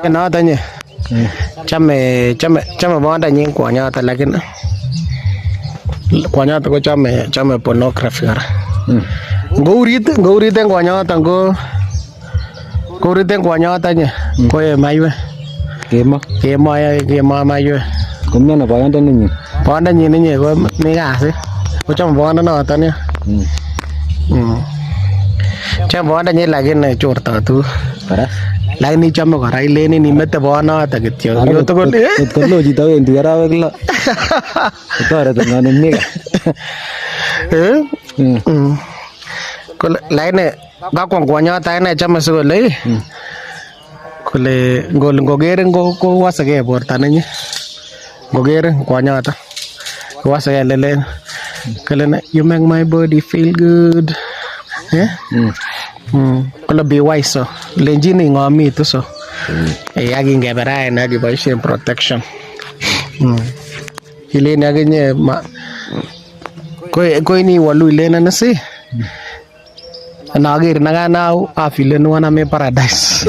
Noto nye chome bondenyin kwonyoto lakini kwonyoto kochome chome pornography kora. Ngourit en kwonyoto ko kourit en kwonyoto nye koe maiywek. Kemo. Kemoe kemoe maiywek. Komiano boyondenyin? Bondenyin inye ko mi kasit. Kochome bondonoto nia. Chome bondenyin lakini chorto tuguk. Kora. Lakini ichome kora ilenin imete bonoto kityo. Yo tugul Kot ko lo chito wendi arawek lo. Kotoreti ng'o nemi gaa? Eh? Kole lakini kakwong kwonyoto akine chome sikole ii kole ngole ngokerin kowosegei borto nenyi ngokerin kwonyoto kowosegei lelen kole you make my body feel good eh? Kole be wise so lenjin ing'omitu so eh, ak ingebe raini ak iboisien protection. Ileni akinye ma koini iwolu ilenen si Anaker nakanau afilen uan ami paradise.